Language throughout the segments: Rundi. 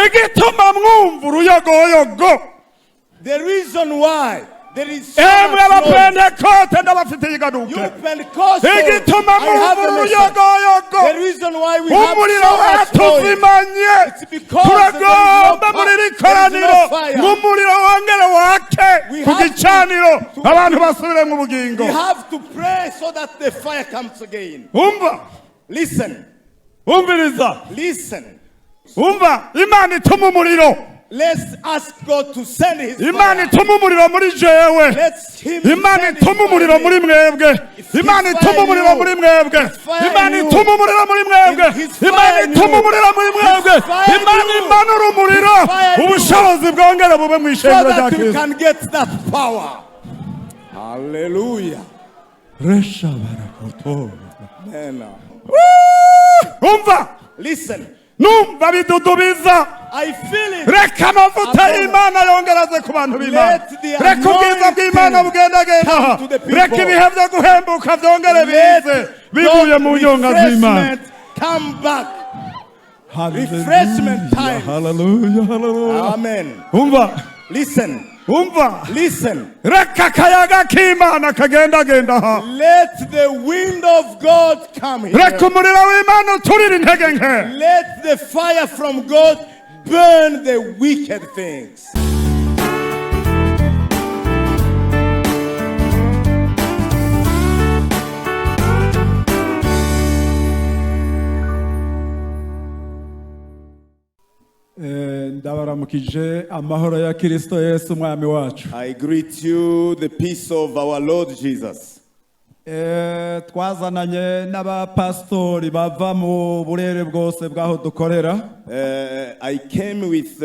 Igituma mwumva uruyogoyogo, The reason why there is so emwe much noise. Abapentekote ndabafitiye igaruke. You Pentecostals, Igituma I have mwumva a message. uruyogoyogo, The reason why we have umuriro so much noise, watuzimanye. it's because there is no Turagomba muri iri there is koraniro no fire. ngo umuriro wongere wake We ku have gicaniro, abantu basubire mu bugingo. We have to pray so that the fire comes again. Umva. Listen, Umviriza. listen. Umva, Imana ituma umuriro. Let's ask God to send His Imana fire. ituma umuriro muri jewe. Let's Him Imana send His ituma umuriro fire. muri mwebwe. Imana ituma umuriro muri mwebwe. Imana ituma umuriro muri mwebwe. Imana ituma umuriro muri mwebwe. Imana imanura umuriro, ubushobozi bwongere bube mu So ishengero rya that we Kristo. can get that power. Hallelujah. Resha barakoto. Amen. Umva. Listen, Numva bidudubiza. I feel it. Reka amavuta y'Imana yongere aze ku bantu b'Imana. Let the Reka ubwiza bw'Imana anointing bugendagenda. come to the people. Reka ibihe byo guhembuka byongere bize Let bivuye mu God nyonga z'Imana. refreshment come back. Refreshment time. Hallelujah, hallelujah. Amen. Umva. Listen, Umva. listen. Reka akayaga k'Imana kagendagenda aha. Let the wind of God come here. Reka umuriro w'Imana uturire intege nke. Let the fire from God burn the wicked things. Ndabaramukije amahoro ya Kristo Yesu umwami wacu. I greet you, the peace of our Lord Jesus. Twazananye n'abapasitori bava mu burere bwose bw'aho dukorera. I came with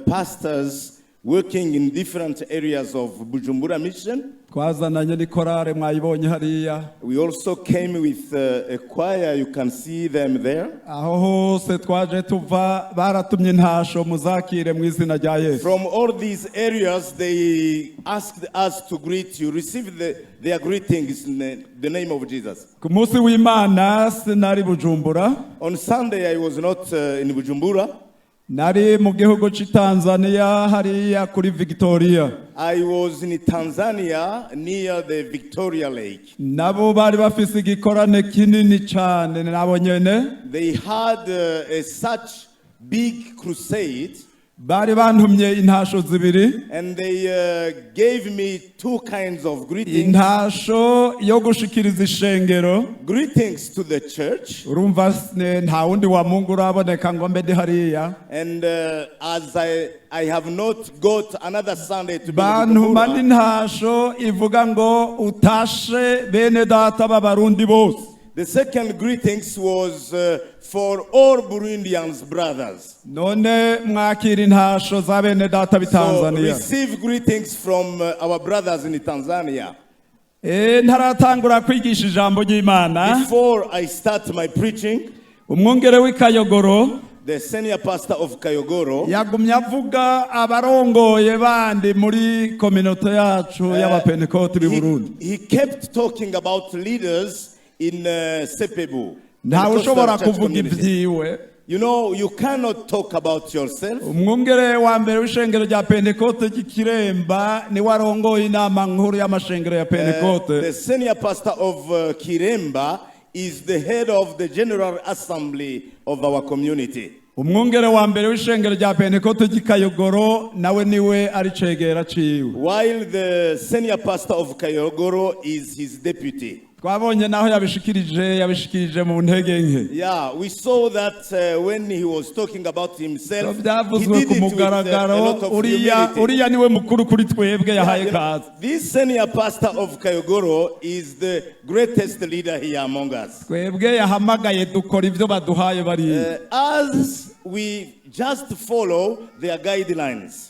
pastors working in different areas of Bujumbura Mission. Twazananye n'ikorale mwayibonye hariya. We also came with a choir, you can see them there. Aho hose twaje tuva baratumye intasho, muzakire mu izina rya Yesu. From all these areas, they asked us to greet you. Receive their greetings in the name of Jesus. Ku munsi w'Imana sinari Bujumbura. On Sunday, I was not in Bujumbura. Nari mu gihugu cy'i Tanzania hariya kuri Victoria. I was in Tanzania near the Victoria Lake. Nabo bari bafise igikorane kinini cyane nabo nyene. They had a such big crusade, Bari bantumye intasho zibiri. and they gave me two kinds of greetings. Intasho yo gushikiriza ishengero. Greetings to the church, Urumva nta wundi wa Mungu uraboneka ngo mbe ndi hariya. and as I have not got another Sunday to be in Bantuma Bujumbura, n'intasho ivuga ngo utashe bene data b'Abarundi bose. The second greetings was for all Burundians brothers. None mwakira intasho za bene data b'i So Tanzania. receive greetings from our brothers in Tanzania. Ntaratangura kwigisha ijambo ry'Imana, Before I start my preaching, umwungere w'i Kayogoro the senior pastor of Kayogoro yagumye avuga abarongoye bandi muri kominote yacu y'Abapentekoti b'i Burundi. he kept talking about leaders in Sepebu. Ntawe Pentecostal ushobora church kuvuga community. ibyiwe. You know, you cannot talk about yourself. Umwungere wa mbere w'ishengero rya Pentekote ry'Ikiremba niwe arongoye inama nkuru y'amashengero ya Pentekote. The senior pastor of Kiremba is the head of the General Assembly of our community. Umwungere wa mbere w'ishengero rya Pentekote ry'Ikayogoro nawe niwe ari cegera ciwe. While the senior pastor of Kayogoro is his deputy. Twabonye naho yabishikirije mu ntege nke. Yeah, we saw that when he was talking about himself, he Byavuzwe did ku it with a mugaragaro, lot of uriya humility. uriya niwe mukuru kuri twebwe yahaye You know, kaze. this senior pastor of Kayogoro is the greatest leader here among us. Twebwe yahamagaye dukora ibyo baduhaye bariya. As we just follow their guidelines.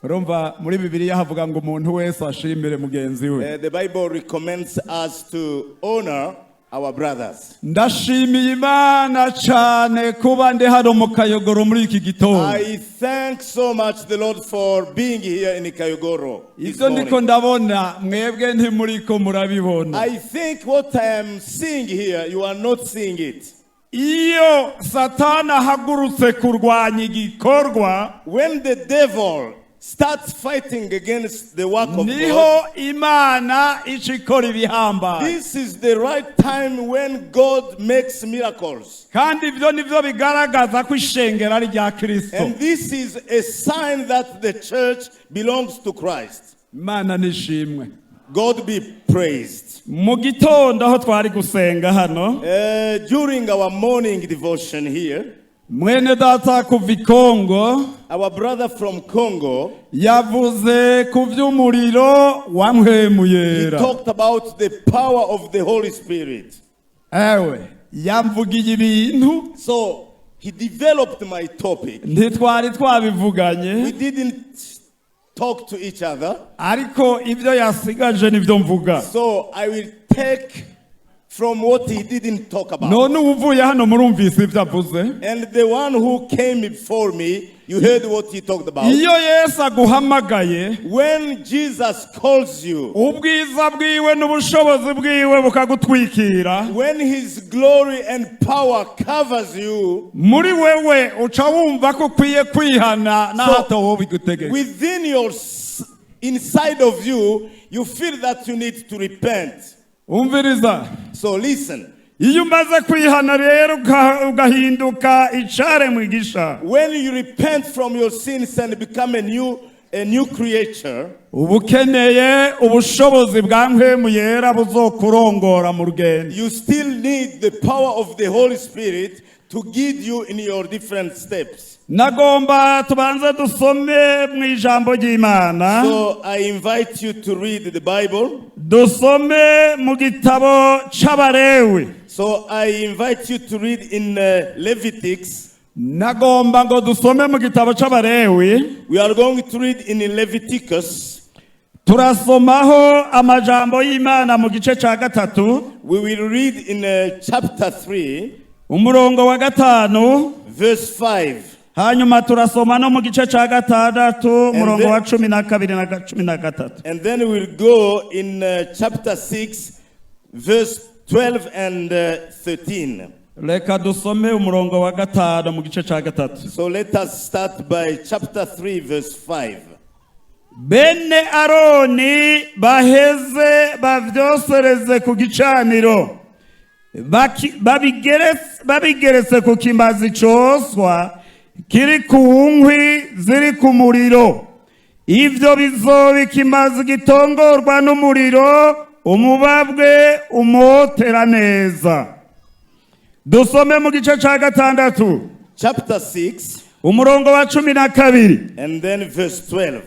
Urumva muri Bibiliya havuga ngo umuntu wese ashimire mugenzi we. The Bible recommends us to honor our brothers. Ndashimiye Imana cyane kuba ndi hano mu Kayogoro muri iki gitondo. I thank so much the Lord for being here in Kayogoro this Ibyo ndiko morning. ndabona mwebwe ntimuriko murabibona. I think what I am seeing here, you are not seeing it. Iyo Satani ahagurutse kurwanya igikorwa, When the devil starts fighting against the work of God, niho Imana ica ikora ibihambaye. This is the right time when God makes miracles. Kandi ibyo nibyo bigaragaza ko ishengero ari rya Kirisito. And this is a sign that the church belongs to Christ. Imana nishimwe. God be praised. Mu gitondo aho twari gusenga hano, During our morning devotion here, mwene data kuva i Kongo our brother from Congo, yavuze ku by'umuriro wa Mpwemu he Yera. Talked about the power of the Holy Spirit. Ewe yamvugiye ibintu. So he developed my topic. Ntitwari twabivuganye. We didn't talk to each other. Ariko ibyo yasigaje nibyo mvuga. So I will take from what he didn't talk about. None uvuye hano murumvise ibyo avuze. And the one who came before me, you heard what he talked about. Iyo Yesu aguhamagaye, When Jesus calls you, ubwiza bwiwe n'ubushobozi bwiwe bukagutwikira, when his glory and power covers you, muri wewe uca wumva ko ukwiye kwihana n'ahato wowe bigutegeka. Within your inside of you, you feel that you need to repent. Umviriza. So listen. Iyo umaze kwihana rero ugahinduka icaremwe gisha, When you repent from your sins and become a new creature, uba ukeneye ubushobozi bwa Mpwemu Yera buzokurongora mu rugendo. You still need the power of the Holy Spirit to guide you in your different steps. Nagomba tubanze dusome mu ijambo ry'Imana. So I invite you to read the Bible. Dusome mu gitabo c'Abarewi. So I invite you to read in Leviticus. Nagomba ngo dusome mu gitabo c'Abarewi. We are going to read in Leviticus. Turasomaho amajambo y'Imana mu gice ca gatatu, We will read in chapter 3, umurongo wa gatanu, verse 5. Hanyuma turasoma no mu gice ca gatandatu, umurongo wa 12 na 13. And then we'll go in chapter 6, verse 12 and 13. Reka dusome umurongo wa gatanu mu gice ca gatatu. So let us start by chapter 3, verse 5. Bene Aroni baheze bavyosereze ku gicaniro, babigeretse ku kimazi coswa kiri ku nkwi ziri ku muriro. Ivyo bizoba ikimazi gitongorwa n'umuriro, umubabwe umotera neza. Dusome mu gice ca gatandatu, Chapter 6, umurongo wa 12. And then verse 12.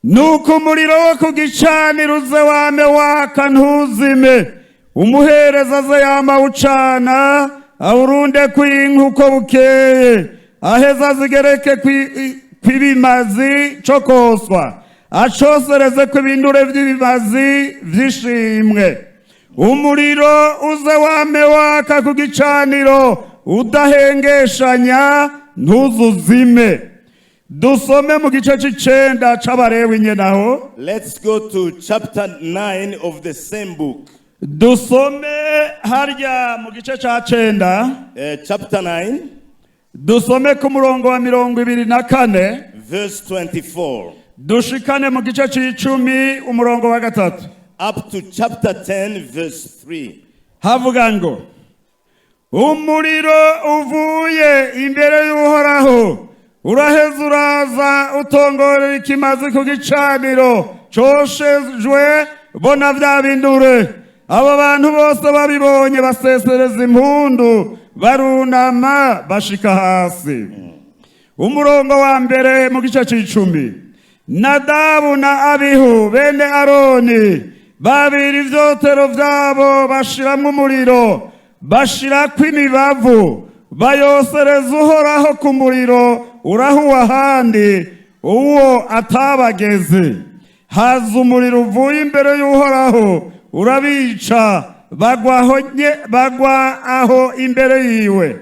Nuko umuriro wo ku gicaniro uze wame waka ntuzime, umuhereza aze yama awucana awurunde kw'inkwi uko bukeye, aheza azigereke kw'ibimazi co koswa, acosereze kw'ibinure vy'ibimazi vy'ishimwe. Umuriro uze wame waka ku gicaniro udahengeshanya, ntuzuzime. Dusome mu gice c'icenda c'Abarewi nyenaho. Let's go to chapter 9 of the same book. Dusome harya mu gice ca cenda. Chapter 9, Dusome ku murongo wa 24, verse 24, dushikane mu gice c'icumi, umurongo wa gatatu. Up to chapter 10, verse 3. Havuga ngo umuriro uvuye imbere y'Uhoraho uraheza uraza utongorera ikimazi ku gicaniro coshejwe bona vya bindure. Abo bantu bose babibonye basesereza impundu, barunama bashika hasi. Umurongo wa mbere mu gice c'icumi: Nadabu na Abihu bene Aroni babira ivyotero vyabo, bashiramwo umuriro, bashirako imibavu, bayosereza Uhoraho ku muriro urahuwa ahandi uwo atabageze. Haza umuriro uvuye imbere y'Uhoraho urabica, bagwa aho imbere yiwe.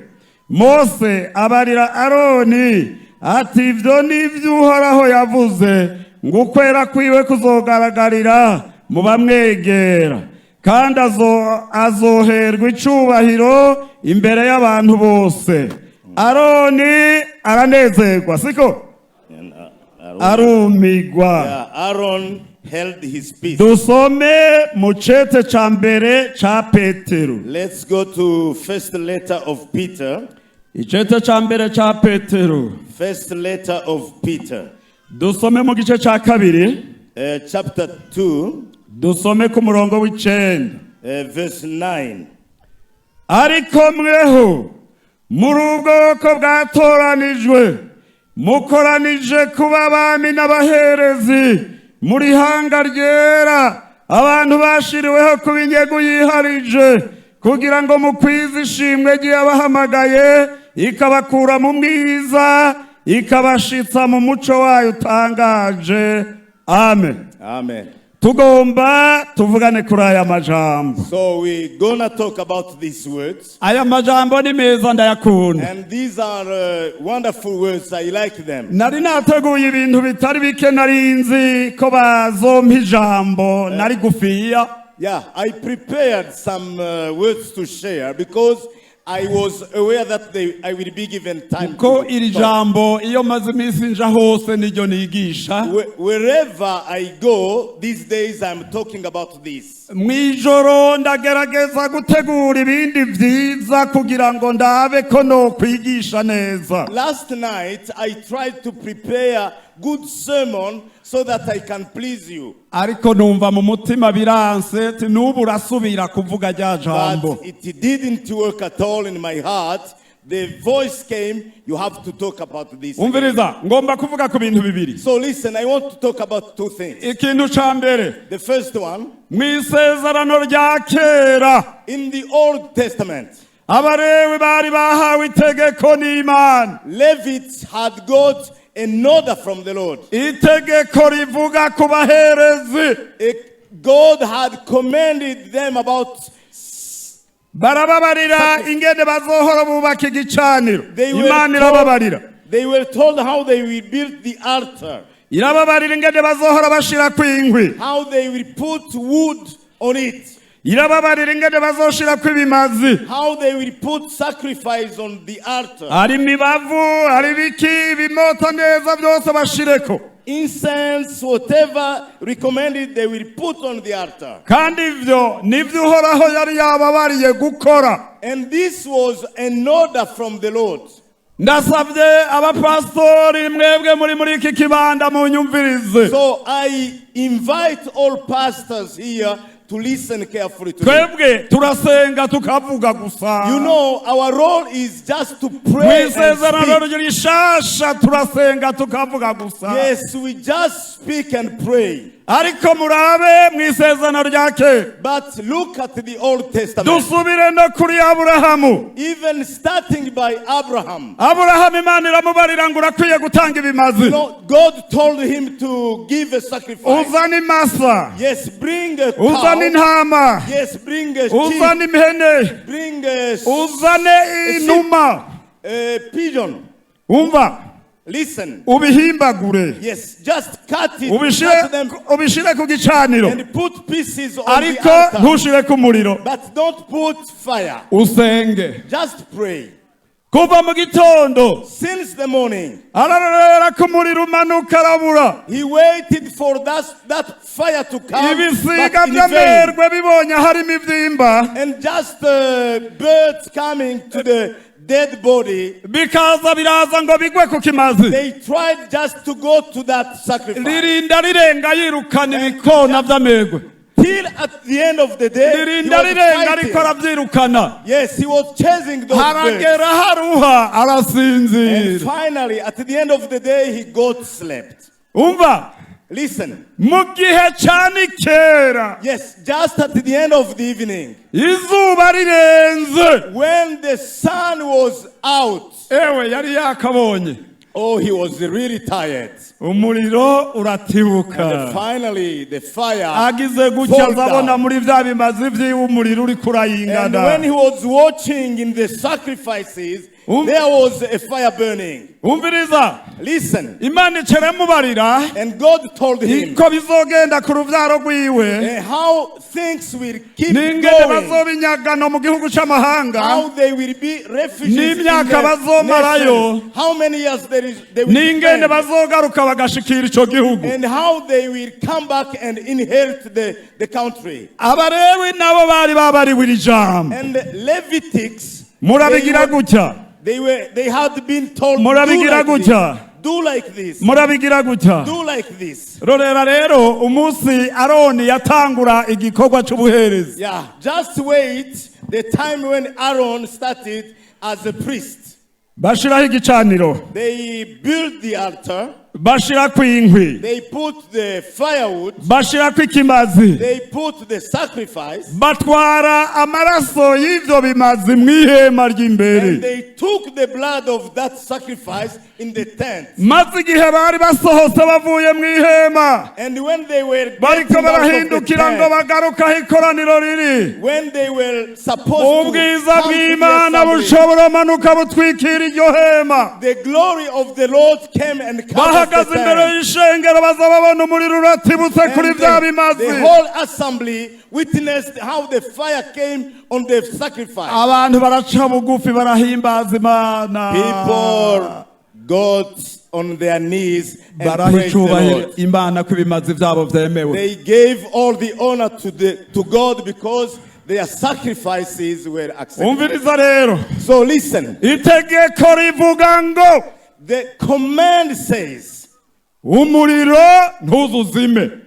Mose abarira Aroni ati: "Ibyo ni ibyo Uhoraho yavuze ngo ukwera kwiwe kuzogaragarira mu bamwegera." Kandi azoherwa icubahiro imbere y'abantu bose. Aroni aranezerwa, siko? And Aaron, Arumigwa. Yeah, Aaron held his peace. Dusome mu cete ca mbere ca Petero. Let's go to first letter of Peter. Icete ca mbere ca Petero. First letter of Peter. Dusome mu gice ca kabiri. Chapter 2, Dusome ku murongo w'9. Verse 9. Ariko mweho muri ubwoko bwatoranijwe, mukoranije kuba abami n'abaherezi, muri hanga ryera, abantu bashiriweho kuba inyegu yiharije, kugira ngo mukwize ishimwe ry'abahamagaye ikabakura mu mwiza ikabashitsa mu muco wayo utangaje. Amen. Amen. Tugomba tuvugane kuri aya majambo. So we're gonna talk about these words. Aya majambo ni meza, ndayakunda. And these are wonderful words. I like them. Nari nateguye ibintu bitari bike, nari nzi ko bazompa ijambo nari gufiya. Yeah, I prepared some words to share because I was aware that I will be given time Ko to iri talk. Jambo iyo maze iminsi nja hose niryo nigisha. Wherever I go these days, I'm talking about this. Mu ijoro ndagerageza gutegura ibindi byiza kugira ngo ndabe ko nokwigisha neza. Last night, I tried to prepare good sermon so that I can please you. Ariko numva mu mutima biranse ti n'ubu urasubira kuvuga rya jambo. But it didn't work at all in my heart. The voice came, "You have to talk about this again." Umviriza, ngomba kuvuga ku bintu bibiri. So listen, I want to talk about two things. Ikintu ca mbere, The first one, mu isezerano rya kera, in the Old Testament, Abarewi bari bahawe itegeko n'Imana. Levites had got an order from the Lord. Itegeko rivuga ku baherezi. God had commanded them about Barababarira ingene bazohora bubaka igicaniro. They were Imana told, irababarira. They were told how they will build the altar, Irababarira ingene bazohora bashirako inkwi. How they will put wood on it, Irababarira ingene bazoshirako ibimazi. How they will put sacrifice on the altar, Hari imibavu, hari ibiki ibimota neza byose bashireko. Incense, whatever recommended, they will put on the altar. Kandi ivyo nivyo Uhoraho yari yababariye gukora. And this was an order from the Lord. Ndasabye abapasitori mwebwe muri iki kibanda munyumvirize. So I invite all pastors here to listen carefully to me. Twebwe turasenga tukavuga gusa. Our role is just to Mu pray and isezerano speak. Rishasha turasenga tukavuga gusa. Yes, we just speak and pray. Ariko murabe mu isezerano rya kera. But look at the Old Testament. Dusubire no kuri Aburahamu. Even starting by Abraham. Aburahamu Imana iramubarira ngo urakwiye gutanga ibimazi. God told him to give a sacrifice. Uzane imasa. Yes, bring a Uzane cow. Intama. Yes, bring a sheep. Uzane impene. Bring Uzane inuma. A pigeon. Umva. Listen. Ubihimbagure. Yes, just cut it, Ubishire cut them ubishire ku gicaniro, and put pieces on the ariko altar. ntushire ku muriro. But don't put fire. Usenge. Just pray. Kuva mu gitondo, Since the morning, ararorera ko umuriro umanuka arabura. He waited for that fire to come, Ibisiga but in vain. by'amerwe bibonye harimo ibyimba, And just birds coming to the dead body, bikaza biraza ngo bigwe ku kimazi. They tried just to go to that sacrifice. Ririnda rirenga yirukana ibikona by'amerwe. Till at the end of the day, he Ririnda was rirenga ariko fighting. arabyirukana. Yes, he was chasing those birds. Haragera haruha And arasinzira. finally, at the end of the day, he got slept. Umva. Listen. Mu gihe cyane kera, Yes, just at the end of the evening, izuba rirenze, when the sun was out, Ewe yari yakabonye. Oh, he was really tired. Umuriro uratibuka. And finally, the fire Agize gutya fall azabona down. Muri bya bimazi vyiwe umuriro uri And kurayingana. when he was watching in the sacrifices, There was a fire burning. Umviriza. Listen. Imana iceramubarira And God told him iko bizogenda ku rubyaro rwiwe how things will keep n'ingene going, bazoba inyagano mu gihugu c'amahanga how they will be refugees in n'imyaka the bazomarayo, nations, how many years there is, they will n'ingene spend, bazogaruka bagashikira ico gihugu. And how they will come back and inherit the country. Abalewi nabo bari babariwe iri jambo. And Levitics, they, Murabigira were, gutya. they had been told, do Murabigira like this, gutya. do like this, Murabigira gutya. Do like this. Rorera rero umunsi Aroni yatangura igikorwa c'ubuherezi. Yeah, just wait the time when Aaron started as a priest. Bashiraho igicaniro. They built the altar, Bashirako inkwi. They put the firewood, Bashirako ikimazi. They put the sacrifice, Batwara amaraso y'ivyo bimazi mw'ihema ry'imbere. And they took the blood of that sacrifice in the tent. Maze igihe bari basohotse bavuye mw'ihema And when they were bariko getting out of the barahindukira ngo tent, bagaruke aho ikoraniro riri, when they were supposed to ubwiza come to the bw'Imana assembly, bushobora manuka butwikira iryo hema. The glory of the Lord came and covered the Bahagaze imbere tent. Y'ishengero baza babona umuriro uratibutse kuri And bya bimazi. the whole assembly witnessed how the fire came on the sacrifice. Abantu baraca bugufi barahimbaza Imana. People got on their knees and Baraha praised the icubahiro Lord. Imana ko ibimazi byabo byemewe. They gave all the honor to God because their sacrifices were accepted. Umviriza rero. So listen, Itegeko rivuga ngo the command says, umuriro ntuzuzime.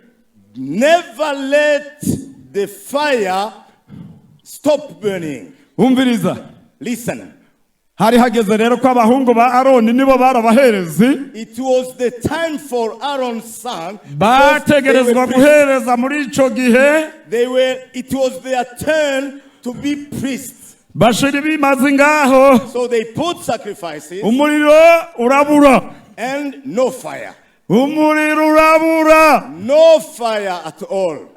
Never let the fire stop burning. Umviriza. Listen, Hari hageze rero ko abahungu ba Aroni nibo bari abaherezi it was the time for Aaron's son because they were bategerezwa priests. Guhereza muri ico gihe. It was their turn to be priests. Bashira ibimazi ngaho. So they put sacrifices Umuriro urabura. And no fire. Umuriro urabura. No fire at all.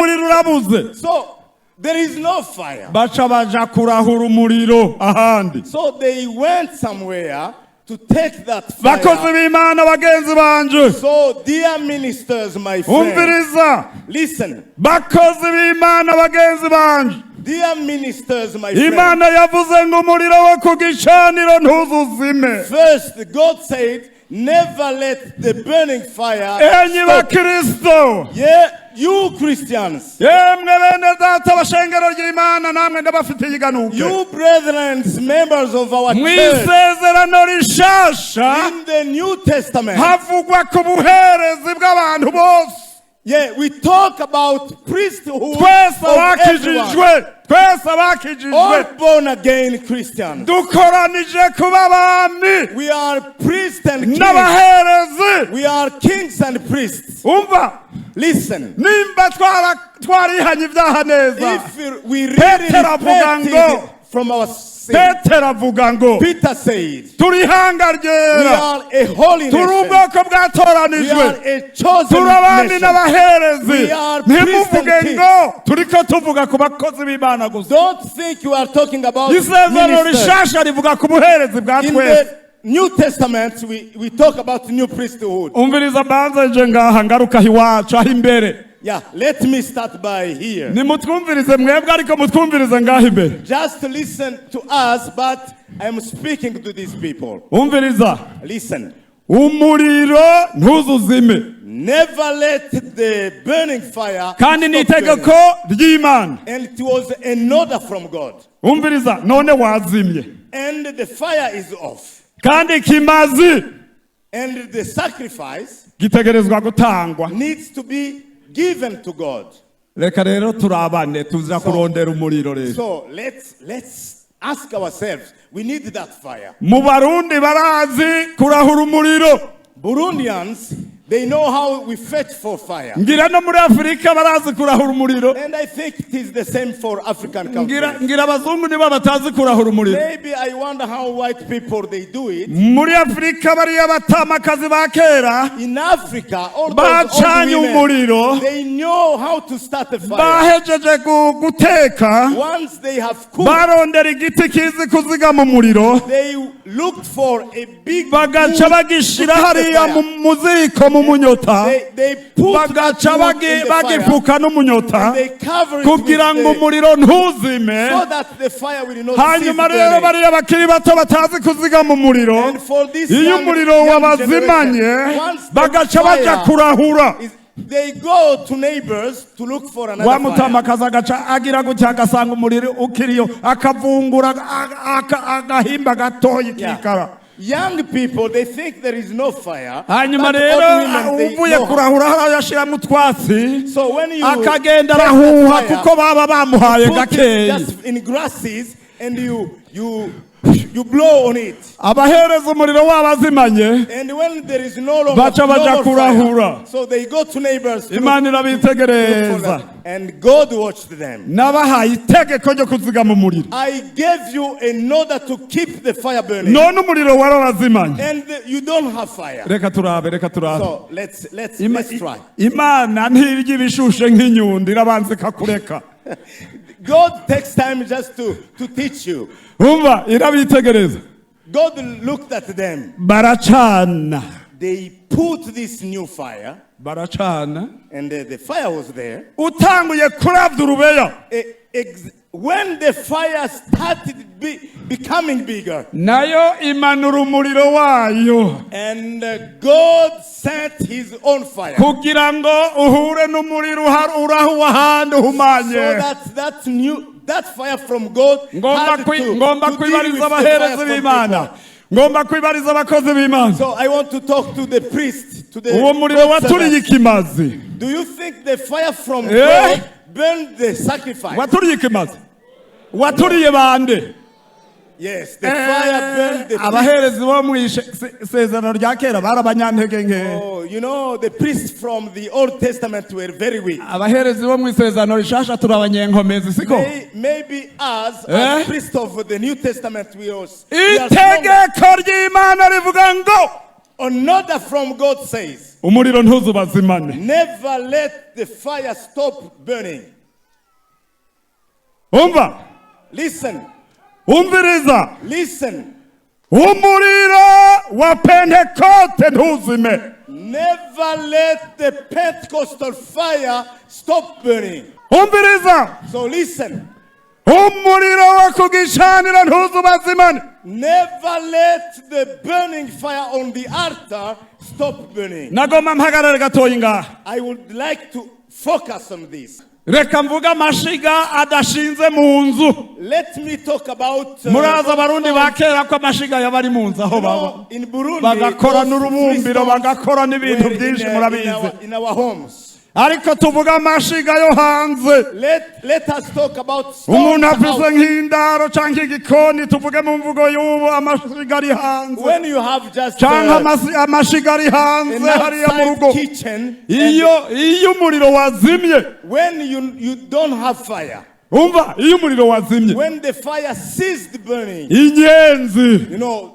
Umuriro urabuze. So there is no fire. Baca baja kurahura umuriro ahandi. So they went somewhere to take that fire. Bakozi b'Imana bagenzi banje. So, dear ministers, my friends, Umviriza. Listen. Bakozi b'Imana bagenzi banje. Dear ministers, my friends. Imana yavuze ngo umuriro wo ku gicaniro ntuzuzime. First, God said, never let the burning fire Enyi stop. Bakristo. Yeah, you Christians, Yemwe bene data bashengero ry'Imana namwe ndabafitiye iganuke. You brethren, members of our Mu church, isezerano rishasha in the New Testament, havugwa ku buherezi bw'abantu bose. Yeah, we talk about priesthood Twese of everyone. abakijijwe, twese abakijijwe All born again Christians. Dukoranije kuba abami We are priests and kings. N'abaherezi. We are kings and priests. Umva. Listen. Nimba twarihanye ibyaha neza. If we really Petero avuga repented ngo from our sin, Petero avuga ngo Peter said, turi ihanga we ryera, are a holy turi nation. Ubwoko We bwatoranijwe, are a chosen turi abami nation. N'abaherezi. We are priests Ntimuvuge and kings. Ngo turiko tuvuga ku bakozi b'Imana gusa. Don't think you are talking about Isezerano ministers. rishasha rivuga ku buherezi bwa In twese. the New Testament, we talk about new priesthood. Umviriza mbanze nje ngaha ngaruka aho iwacu aho imbere. Yeah, let me start by here. Nimutwumvirize mwebwe ariko mutwumvirize ngaho imbere. Just listen to us, but I'm speaking to these people. Umviriza. Listen. Umuriro ntuzuzime. Never let the burning fire Kandi ni stop burning. itegeko ry'Imana. And it was an order from God. Umviriza none wazimye. And the fire is off. Kandi ikimazi And the sacrifice gitegerezwa gutangwa. Needs to be given to God. Reka rero turabane tuza kurondera umuriro rero. So let's ask ourselves, we need that fire. Mu Barundi barazi kurahura umuriro. Burundians, They know how we fetch for fire. Ngira no muri Afurika barazi kurahura umuriro. And I think it is the same for African Ngira countries. ngira abazungu nibo batazi kurahura umuriro. Maybe I wonder how white people they do it. Muri Afurika bariya batamakazi ba kera In Africa, all those old bacanye women, umuriro they know how to start a fire. Bahejeje guteka Once they have cooked, barondera igiti kizi kuzigama umuriro they looked for a big bagaca wood to bagishira keep the hariya fire. mu muziko mu munyota They put that bagaca wood in the fire. bagifuka n'umunyota They cover it kugira with ngo the, umuriro ntuzime. So that the fire will not cease Hanyuma rero burning. bariya bakiri bato batazi kuzigama umuriro And for this iyo umuriro young wabazimanye generation, once the bagaca baja fire kurahura is, they go to neighbors to look for another wa fire. mutamakazi agaca agira gutya agasanga umuriro ukiriyo akavungura agahimba gatoya kikara. Young people, they think there is no fire. Hanyuma But rero old women, they uvuye know how. kurahura hariya ashyiramo utwatsi So when you akagenda test that arahuha fire, kuko baba bamuhaye put it gakeya. just in grasses and you blow on it. Abahereza umuriro wabazimanye And when there is no longer baca no baja more kurahura. fire, so they go to neighbors to Imana look for irabitegereza. that. And God watched them. Nabahaye itegeko ryo kuzigama umuriro. I gave you an order to keep the fire burning. None umuriro warabazimanye. And you don't have fire. Reka turabe, reka turabe. So let's try. Imana ntirya ibishushe nk'inyundo irabanza ikakureka. God takes time just to teach you. Umva irabitegereza. God looked at them. Baracana. They put this new fire, Baracana. And the fire was there. Utanguye kuravya urubeya When the fire started becoming bigger, nayo imanura umuriro wayo and God sent His own fire, kugira ngo uhure n'umuriro uraho ahandi so uhumanye. that fire from God Ngomba had to, ngomba to deal with kwibariza the fire abaherezi from b'Imana. people. Ngomba kwibariza abakozi b'Imana. So I want to talk to the priest, to the Uwo muriro God waturiye servants. ikimazi Do you think the fire from Eh? God burned the sacrifice? Waturiye ikimazi waturiye bande? Yes, the fire burned the priest. Abaherezi bo mu isezerano rya kera bari abanyantege nke. Oh, the priests from the Old Testament were very weak. Abaherezi bo mu isezerano rishasha turi abanyenkomezi siko? Maybe us, Eh? as priests of the New Testament, we are stronger. Itegeko ry'Imana rivuga ngo Another from God says, umuriro ntuzubazimane. Never let the fire stop burning. Umva. Listen, Umviriza. Listen. Umuriro wa Pentekote ntuzime. Never let the Pentecostal fire stop burning. Umviriza. So listen. Umuriro wo ku gicaniro ntuzubazimane. Never let the burning fire on the altar stop burning. Nagomba mpagarare gatoyi ngaha. I would like to focus on this. Reka mvuge amashiga adashinze mu nzu. Let me talk about. Murazi abarundi ba kera ko amashiga yaba ari mu nzu aho baba In Burundi, bagakora those n'urubumbiro three stones bagakora n'ibintu were byinshi murabizi. In our homes. Ariko tuvuge amashiga yo hanze. Let us talk about stones Umuntu afise out. Nk'indaro canke igikoni tuvuge mu mvugo y'ubu amashiga ari hanze When you have just canke amashiga ari an hanze hariya mu rugo outside kitchen, and iyo umuriro wazimye when you don't have fire, umva iyo umuriro wazimye when the fire ceased burning, inyenzi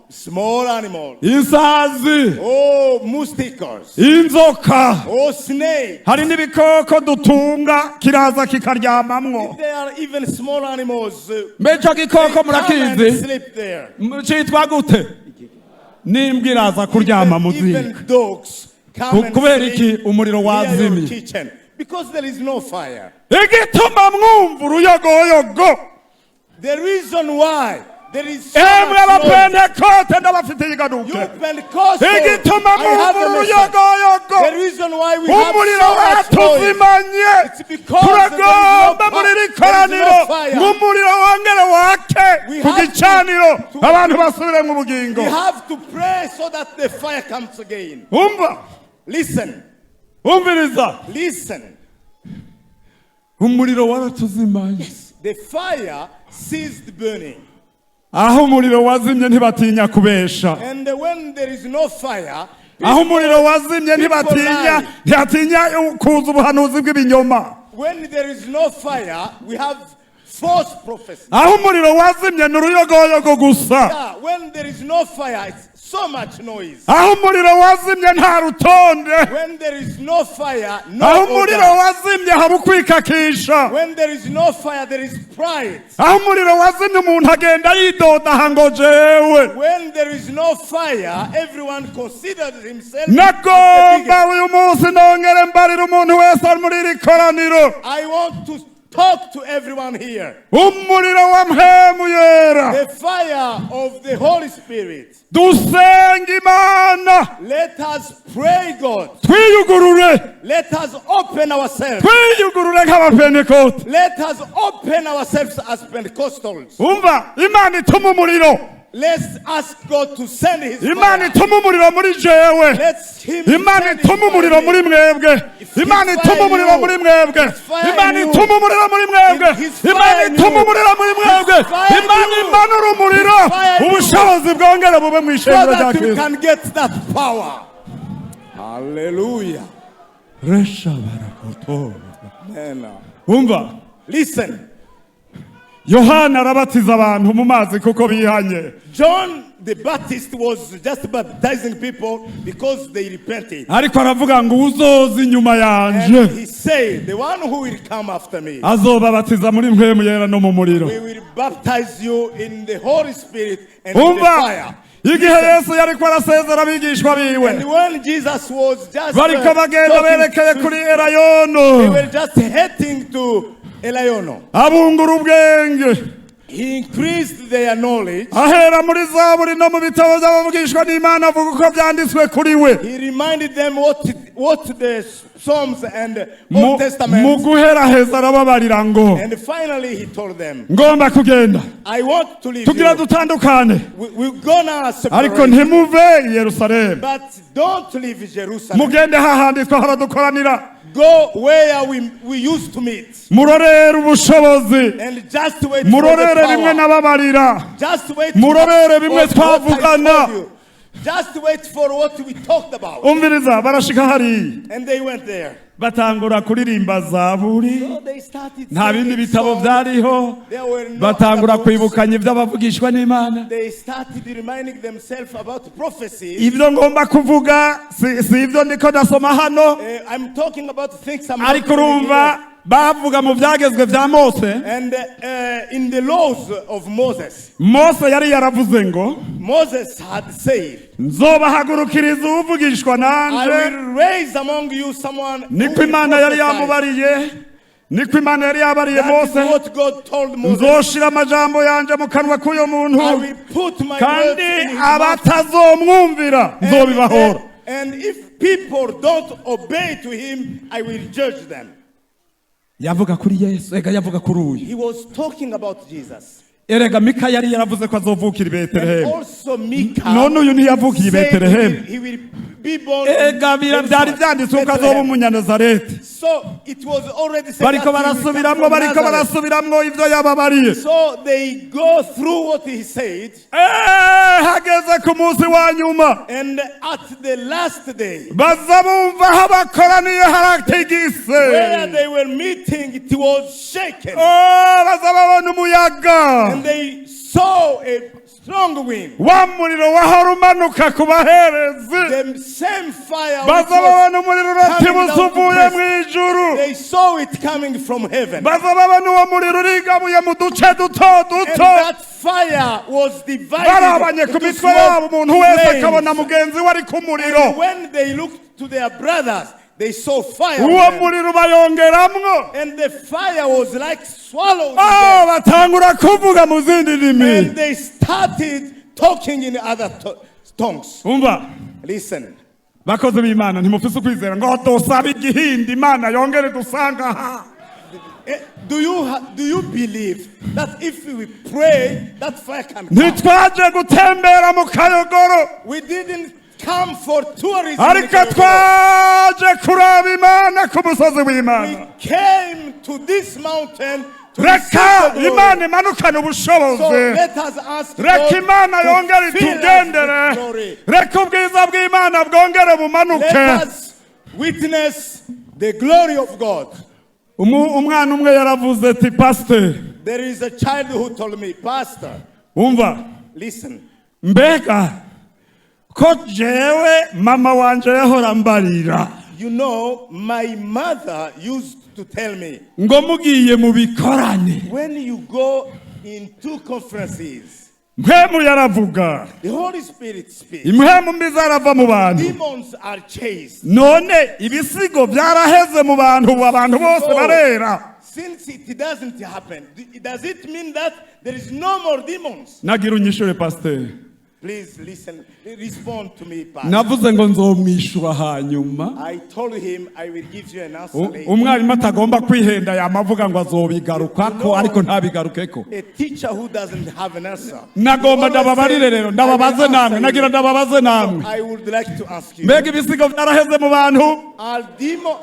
small animals, insazi oh, mosquitoes, inzoka oh, snake. Hari n'ibikoko dutunga kiraza kikaryamamwo. There are even small animals. Mbe ico gikoko They come and murakizi sleep there. Citwa gute n'imbwa iraza kuryama mu ziko. Even dogs come and Kubera sleep iki umuriro near your wazimye? kitchen because there is no fire. Igituma mwumva uruyogoyogo The reason why there is so emwe much noise, abapentekote ndabafitiye iganuke you Pentecostal, igituma I have mwumva a message. uruyogoyogo The reason why we have umuriro so much noise, watuzimanye it's because there is no turagomba muri iri there is koraniro no fire. ng'umuriro wongere wake We ku have gicaniro abantu basubire mu bugingo. We have to pray so that the fire comes again. Umva. Listen, Umviriza. Listen. Umuriro waratuzimanye. The fire ceased burning. Aho umuriro wazimye ntibatinya kubesha. And when there is no fire, Aho umuriro wazimye ntibatinya, ntihatinya kuza ubuhanuzi bw'ibinyoma. When there is no fire, we have false prophecy. Aho umuriro wazimye ni uruyogoyogo gusa. Yeah, when there is no fire, it's so much noise. Aho umuriro wazimye nta rutonde. When there is no fire, no Aho umuriro order. wazimye haba ukwikakisha. When there is no fire, there is pride. Aho umuriro wazimye umuntu agenda yidodaha ngo jewe. When there is no fire, everyone considers himself as the Nagomba biggest. uyu munsi nongere mbarira umuntu wese ari muri iri koraniro. I want to talk to everyone here. Umuriro wa Mpwemu Yera. The fire of the Holy Spirit. Dusenga Imana. Let us pray God. Twiyugurure. Let us open ourselves. Twiyugurure nk'abapentekote. Let us open ourselves as Pentecostals. Umva, Imana ituma umuriro. Let's ask God to send his Imana fire. ituma umuriro muri jewe. Let's him Imana send his ituma umuriro fire. muri mwebwe. Imana ituma umuriro muri mwebwe. Imana ituma umuriro muri mwebwe. Imana ituma umuriro muri mwebwe. Imana imanura umuriro, ubushobozi bwongere bube mu So ishengero rya that we Kristo. can get that power. Hallelujah. Resha barakoto. Amen. Umva, Listen. Yohana arabatiza abantu mu mazi kuko bihanye. John the Baptist was just baptizing people because they repented. Ariko aravuga ngo uzoza inyuma yanje And he said, the one who will come after me, azobabatiza muri Mpwemu Yera no mu muriro. we will baptize you in the Holy Spirit and in the Umva, fire. igihe Yesu yariko arasezera abigishwa biwe, And when Jesus was just bariko bagenda talking berekeye to- kuri they Elayono, were just heading to Elayono. abungura ubwenge, He increased their knowledge. ahera muri Zaburi no mu bitabo by'abavugishwa n'Imana, avuga uko byanditswe kuri we. He reminded them what the Psalms and Mu Old Testament. guheraheza arababarira ngo And finally he told them, ngomba kugenda I want to leave tugira you. dutandukane, We're gonna ariko separate. ntimuve i Yerusalemu, But don't leave Jerusalem. mugende hahandi twahora dukoranira, Go where we used to meet. murorere ubushobozi, And just wait for the murorere bimwe power. n'ababarira, Just wait murorere for bimwe what I twavugana. told you. Just wait for what we talked about. Umviriza, barashika hariya, And they went there. batangura kuririmba Zaburi. So they started Nta bindi singing bitabo songs. byariho. There were no Batangura other books. kwibukanya iby'abavugishwa n'Imana. They started reminding themselves about prophecies. Ibyo ngomba kuvuga si ibyo ndiko ndasoma hano, I'm talking about things I'm not ariko reading urumva here. bavuga mu byagezwe bya Mose. And in the laws of Moses, Mose yari yaravuze ngo Moses had said, nzobahagurukiriza uvugishwa I nanje. will raise among you someone who Niko will Imana yari prophesy. yamubariye, niko Imana yari yabariye That is Mose. what God told Moses. Nzoshira amajambo yanje mu kanwa k'uyo muntu, I will put my words kandi in his mouth. abatazomwumvira nzobibahora. And if people don't obey to him, I will judge them. Yavuga kuri Yesu, ega yavuga kuri uyu. He was talking about Jesus. Erega Mika yari yaravuze ko azovukira i And Betelehemu. also Micah None uyu ntiyavukiye i said Betelehemu. he will be born in Ega bira byari byanditswe ko azoba Bethlehem. umunyanazareti. So it was already said Bariko that he will come barasubiramwo, from bariko Nazareth. barasubiramwo ivyo yababariye. So they go through what he said, Hageze ku munsi wa nyuma, and at the last day, baza bumva aho bakoraniye haratigise. where they were meeting, it was shaken. Oh, baza babona umuyaga, And they saw a strong wind. wa muriro wahora umanuka ku baherezi. The same fire which Baza was babona umuriro uratibutse uvuye mu ijuru. they saw it coming from heaven. Baza babona uwo muriro urigabuye mu duce duto And duto, that fire was divided barabanye ku into mitwe small yabo, umuntu wese akabona flames. mugenzi we ari ku muriro. And when they looked to their brothers, they saw fire. on Uwo them. muriro ubayongeramwo. And the fire was like swallowed Oh, them. batangura kuvuga mu zindi ndimi. And they started talking in other tongues. Umva, Listen, bakozi b'Imana, ntimufise ukwizera ngo dusabe igihindi Imana yongere dusanga aha. Do you believe that if we pray, that fire can come? Ntitwaje gutembera mu kayogoro, We didn't come for tourism. ariko twaje kuraba Imana ku musozi We w'Imana. came to this mountain To Reka receive the glory. Imana imanukane So ubushobozi. let us ask Reka God Imana to yongere fill us itugendere. with glory. Reka ubwiza bw'Imana bwongere bumanuke. Let us witness the glory of God. Umwana umwe yaravuze ati: "Pasiteri," There is a child who told me, "Pastor," umva, listen, "mbega ko jewe mama wanje yahora mbarira my mother used to tell me, ngo mugiye mu bikorane, when you go into conferences, Mpwemu yaravuga, the Holy Spirit speaks. Impwemu mbi zarava mu bantu. Demons are chased. None ibisigo byaraheze mu bantu, ubu abantu bose barera?" Since it doesn't happen, does it mean that there is no more demons?" Nagira unyishure, pasiteri. Please listen, respond to me, Pastor. Navuze ngo nzomwishura hanyuma. I told him I will give you an answer later. Umwarimu atagomba kwihenda yamavuga ngo azobigarukako, ariko ntabigarukeko. A teacher who doesn't have an answer. Nagomba He always ndababarire say, rero ndababaze "I will namwe. answer you." Nagira ndababaze namwe. I would like to ask you. Mbega ibisigo byaraheze mu bantu?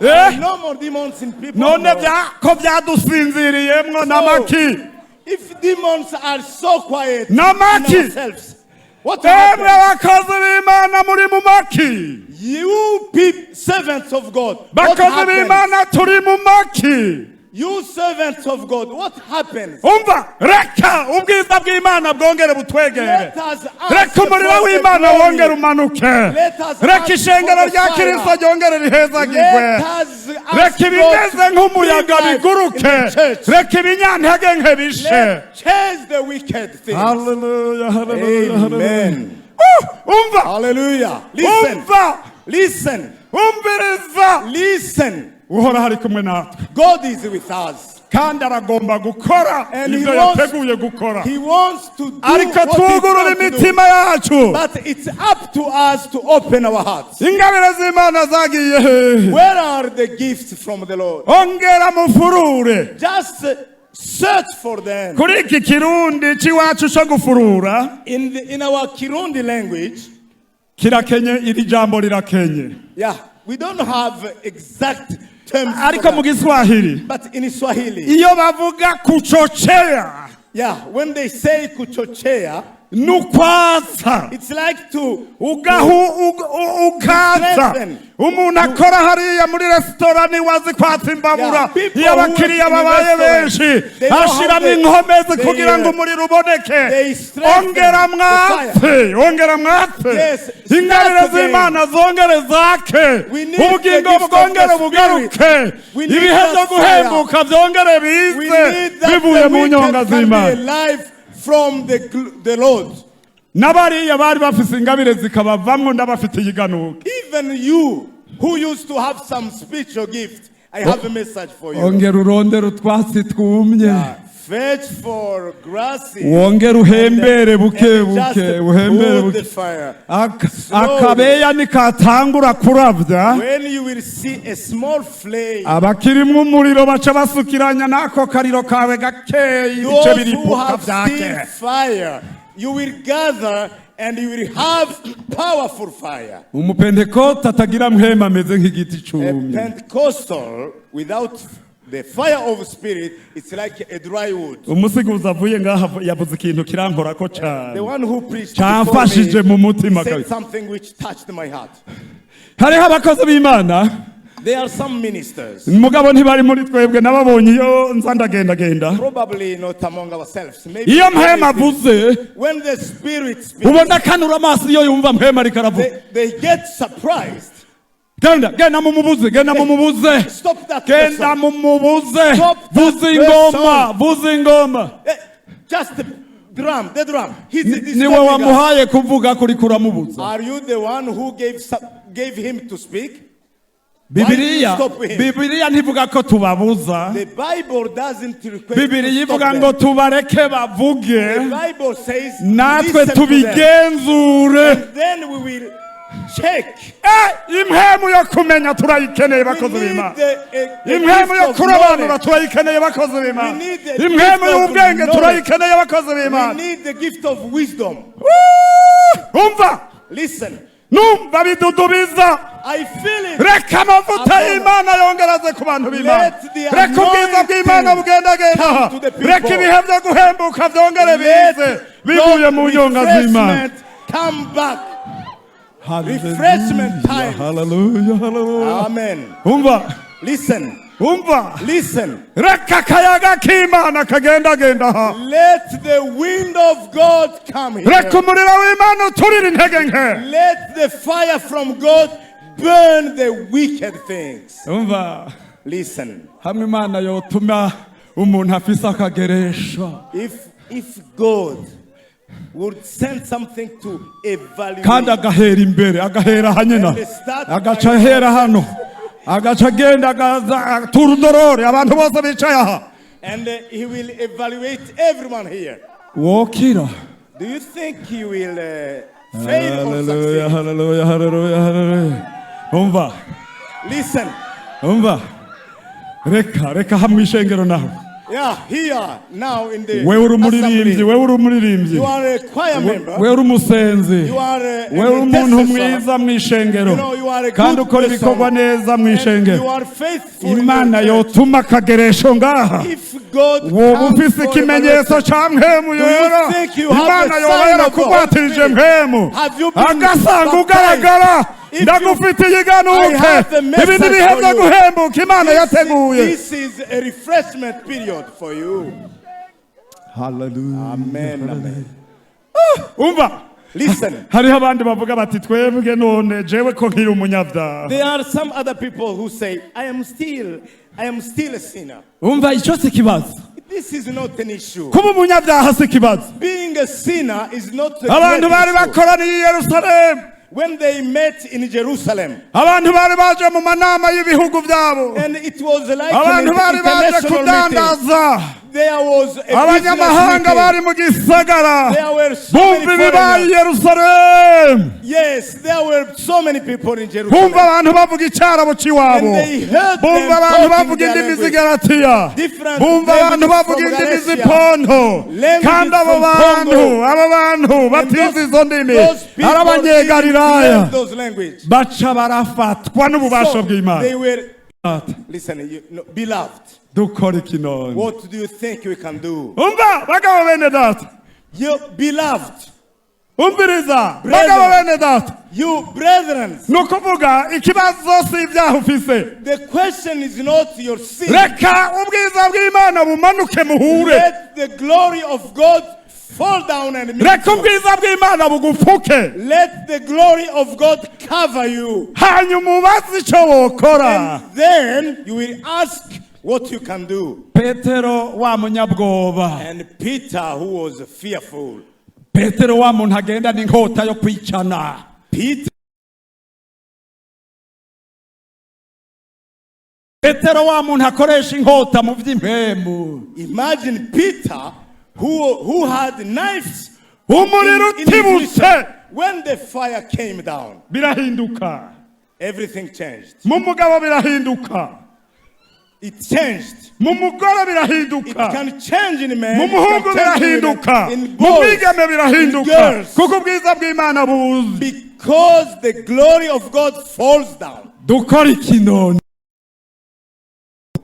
Eh? Are no more demons in people? None No. ko byadusinziriyemwo n'amaki? If demons are so quiet in Namaki. ourselves, what Emwe happens? bakozi b'Imana, muri mu maki? You people, servants of God, what Bakozi happens? b'Imana, turi mu maki? You servants of God, what happens? Umva, reka ubwiza bw'Imana bwongere butwegere. Let us ask Reka umuriro for the w'Imana glory. wongere umanuke. Let us Reka ask ishengero for the rya fire. Kirisito ryongere rihezagirwe. Let us ask Reka ibimeze God to nk'umuyaga bring life biguruke. in the church. Reka ibinyantege nke bishe. Let chase the wicked things. Haleluya, haleluya, haleluya. Amen. Umva. Hallelujah. Listen. Umva. Listen. Umviriza. Listen. Uhoraho ari kumwe natwe, God is with us. kandi aragomba gukora And he ibyo yateguye gukora. He wants to do Ariko what he twugurure wants to do. imitima yacu. But it's up to us to open our hearts. Ingabire z'Imana zagiye hehe? Where are the gifts from the Lord? Ongera mufurure. Just search for them. Kuri iki Kirundi cy'iwacu cyo gufurura In our Kirundi language, kirakenye, iri jambo rirakenye. Yeah, we don't have exact terms for Ariko mu that. Giswahili, But in Swahili, iyo bavuga kuchochea, yeah, when they say kuchochea, nukwatsa. it's like to Ugahu ukatsa. Strengthen. Umuntu akora hariya muri resitora niwe azi kwatsa imbabura. Yeah, people Iyo who abakiriya work in babaye restaurants, benshi, they know how ashiramo inkomezi kugira ngo umuriro uboneke. they strengthen Ongera the mwatse, ongera mwatse. Yes, start Ingabire again. z'Imana zongere zake. We need the Ubugingo gift of the bwongere Spirit. bugaruke. We need Ibihe that byo fire. guhembuka byongere We bize need that bivuye the mu wicked nyonga can be z'Imana. alive from the Lord. N'abariya bari bafise ingabire zikabavamwo, ndabafitiye iganuke. Even you who used to have some spiritual gift, I have a message for you. Ongera urondere utwatsi twumye. Fetch for grasses. Wongere uhembere buke And just buke, uhembere put the buke. fire. Akabeya nikatangura kuravya, When you will see a small flame, abakirimwo umuriro baca basukiranya n'ako kariro kawe gakeyi, ibice those who biripuka have vyake. still fire, you will gather and you will have powerful fire. Umupentekote atagira Mpwemu ameze nk'igiti A cumye. Pentecostal without the fire of spirit, it's like a dry wood. Umusiguzi avuye ngaha yavuze ikintu kirankorako The cane, one who preached before camfashije me mu mutima said kabisa. something which touched my heart. Hariho abakozi b'Imana, There are some ministers, mugabo ntibari muri twebwe, nababonye iyo nza ndagendagenda. Probably not among ourselves. Maybe Iyo Mpwemu avuze, when the Spirit speaks, ubona akanura amaso iyo yumva Mpwemu ariko aravuga. they get surprised. Genda, genda mumubuze, genda mumubuze. Stop that Genda person. mumubuze. Stop that Vuza ingoma, person. vuza ingoma. Just the drum, the drum. He's Niwe disturbing us. wamuhaye kuvuga kuri kuramubuza. Are you the one who gave him to speak? Bibiliya, Stop him. Bibiliya ntivuga ko tubabuza. The Bible doesn't request Bibiliya to stop ivuga them. ngo tubareke bavuge, The Bible says natwe listen to them. tubigenzure. And then we will check. Eh, impwemu yo kumenya turayikeneye, We bakozi need b'Imana. the Impwemu gift yo of kurobanura knowledge. turayikeneye, bakozi b'Imana. We need the Impwemu gift of y'ubwenge knowledge. turayikeneye, bakozi We b'Imana. need the gift of wisdom. Woo! Umva. Listen, Numva bidudubiza. I feel it. Reka Reka amavuta Amen. y'Imana yongere aze ku bantu b'Imana. Let the Reka ubwiza bw'Imana anointing bugendagenda come aha. to the people. Reka ibihe byo guhembuka byongere Let bize bivuye mu God nyonga z'Imana. refreshment come back. Refreshment time. Hallelujah, hallelujah. Amen. Umva, Listen, umva. listen. Reka akayaga k'Imana kagendagenda aha. Let the wind of God come here. Reka umuriro w'Imana uturire intege nke. Let the fire from God burn the wicked things. Umva. Listen, Hamwe Imana yotuma umuntu afise akageresho if God would send something to evaluate kandi agahera imbere, agahera hanyina, agaca ahera hano, agaca agenda agaza atura udorore abantu bose bicaye aha, and he will evaluate everyone here. Wokira? Do you think he will fail or Haleluya, succeed? haleluya, haleluya, haleluya. Umva. Listen, Umva, reka reka hamwe ishengero nawe. Yeah, here now in the Wewe uri umuririmbyi, assembly, wewe uri umuririmbyi, you are a choir member. wewe uri umusenzi, You are an wewe uri umuntu intercessor. mwiza mu ishengero You know, you are a kandi good ukora person. ibikorwa neza mu And ishengero. you are faithful in your Imana church. yotuma akageresho ngaha, If God woba comes ufise for ikimenyetso evaluation, ca mpemu Do you yera. think you have Imana a yoba sign of the Holy yarakugwatirije Spirit? mpemu Have you been agasanga baptized? ugaragara. If you- Ndagufitiye iganuke. I have a message Ibi ni ibihe for byo you. guhembuka Imana yateguye. This is a refreshment period for you. Hallelujah. Amen. Amen. Umva. Listen, Hariho abandi bavuga bati twebwe none jewe ko nkiri umunyabyaha. There are some other people who say, I am still a sinner. Umva, icyo si ikibazo. This is not an issue. Kuba umunyabyaha si ikibazo. Being a sinner is not a Abantu great bari issue. bakoraniye i Yerusalemu, When they met in Jerusalem, abantu bari baje mu manama y'ibihugu byabo, and it was like an abantu bari baje international meeting. kudandaza, There was a business abanyamahanga bari meeting. mu gisagara There were so many bumva ibibaye i foreigners. Yerusalemu, Yes, there were so many people in Jerusalem. bumva abantu bavuga icyarabo cy'iwabo, And they heard them bumva abantu talking bavuga their indimi language. z'igalatiya, Different bumva abantu languages bavuga from indimi Galatia. z'iponto, Languages kandi abo from bantu, Congo. abo bantu And batize izo ndimi those people ari abanyegalilaya, didn't learn those language. Baca barafatwa n'ububasha So bw'Imana. they were, listen, you, no, beloved, Dukora iki none? What do you think we can do? Umva bagabo bene data. You beloved, Umviriza Brethren. bagabo bene data. You brethren, Ni ukuvuga ikibazo si ibyaha ufise. The question is not your sin. Reka ubwiza bw'Imana bumanuke muhure. Let the glory of God fall down and meet Reka you. ubwiza bw'Imana bugufuke. Let the glory of God cover you. Hanyuma ubaze icyo wokora. And then you will ask what you can do. Petero wa munyabwoba, And Peter, who was fearful, Petero wa muntu agenda n'inkota yo kwicana, Peter, Petero wa muntu akoresha inkota mu by'impemu, imagine Peter, who had knives Umuriro in his utibutse, mission. When the fire came down, birahinduka. Everything changed. Mu mugabo birahinduka. It changed. Mu mugore It birahinduka. Can change in men, Mu it can muhungu change in women, birahinduka. in Mu boys, bwigeme in birahinduka, girls. kuko ubwiza bw'Imana buzi. Because the glory of God falls down. Dukora iki none?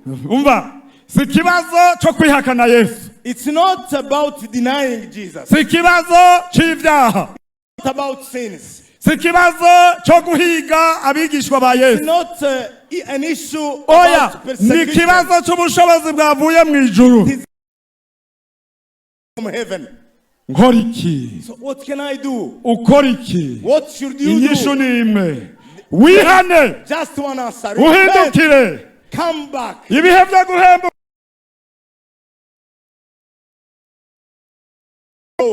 Umva, si ikibazo cyo kwihakana Yesu. It's not about denying Jesus. Si ikibazo cy'ibyaha. It's not about sins. Si ikibazo cyo guhiga abigishwa ba It's Yesu. Not an issue Oya, about ni persecution ikibazo cy'ubushobozi bwavuye mu ijuru. From heaven. Nkora iki? So what can I do? Ukora iki? What should you Inyishu do? ni imwe: wihane, Just one answer. Repent. uhindukire. Come back. Ibihe byo guhemba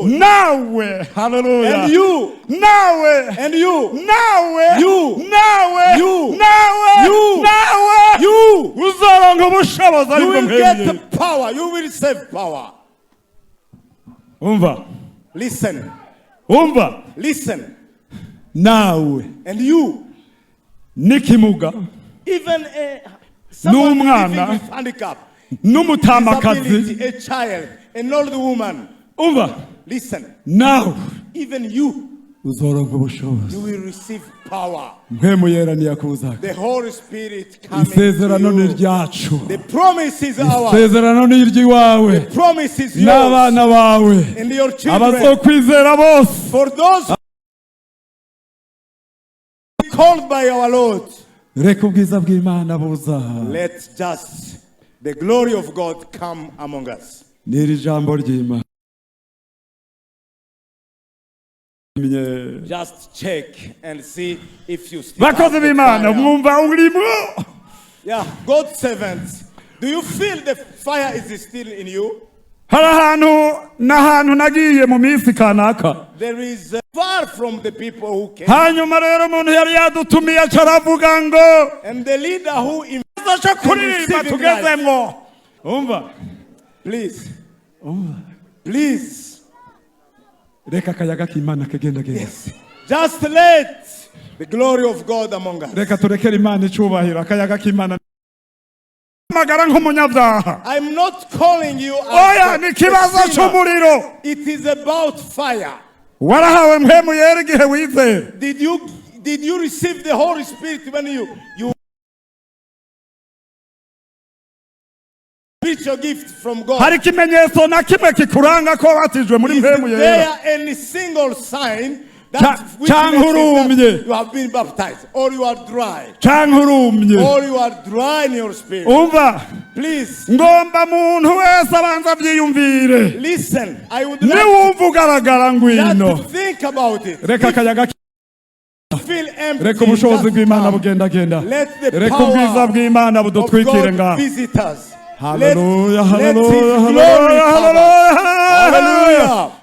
nawe, haleluya. And you. Nawe. And you. Nawe. You. Nawe. You. Nawe. You. Nawe. You. Uzoronka ubushobozi You aribwo will mpembye. get the power. You will receive power. Umva. Listen. Umva. Listen. Nawe And you. n'ikimuga, Even a someone N'umwana. living with handicap, n'umutamakazi, disability, a child, an old woman. Umva. Listen. Nawe Even you. Uzoronka ubushobozi. You will receive power. Mpwemu Yera niyakuzaga. The Holy Spirit coming to Isezerano ni you. iryacu. The promise is ours. Isezerano ni iry'iwawe The promise is yours n'abana bawe, and your children. abazokwizera bose. For those called by our Lord, Reka ubwiza bw'Imana buza. let just the glory of God come among us. N'iri jambo ry'Imana. Just check and see if you still have Bakozi the b'Imana, fire. mwumva urimo? Yeah, God's servants. Do you feel the fire is still in you? Hari ahantu n'ahantu nagiye mu minsi kanaka. There is far from the people who came. Hanyuma rero umuntu yari yadutumiye aca aravuga ngo And the leader who cyo kuririmba tugezemwo. Umva. Please. Please. Reka akayaga k'Imana kagendagenda. Yes. Just let the glory of God among us. Reka turekere Imana icubahiro, akayaga k'Imana. Magara nk'umunyabyaha. I'm not calling you as Oya, ni a ikibazo sinner. cy'umuriro. It is about fire. Warahawe Mpwemu Yera igihe wizera? Did you receive the Holy Spirit when you spiritual gift from God? Hari ikimenyetso na kimwe kikuranga ko wabatijwe muri Is Mpwemu Yera? there any single sign that witnesses Cyangwa that you have been baptized, or you are dry, canke urumye? or you are dry in your spirit? Umva. Please Ngomba muntu wese abanza abyiyumvire. listen. I would like Niwumva ugaragara, just ngwino. to think about it. Reka akayaga, Feel empty. reka ubushobozi Just bw'Imana come. bugendagenda. Let the Reka power ubwiza bw'Imana of budutwikire God ngaha. visit us. Hallelujah, Let His hallelujah, glory hallelujah, cover us. hallelujah, hallelujah. Hallelujah.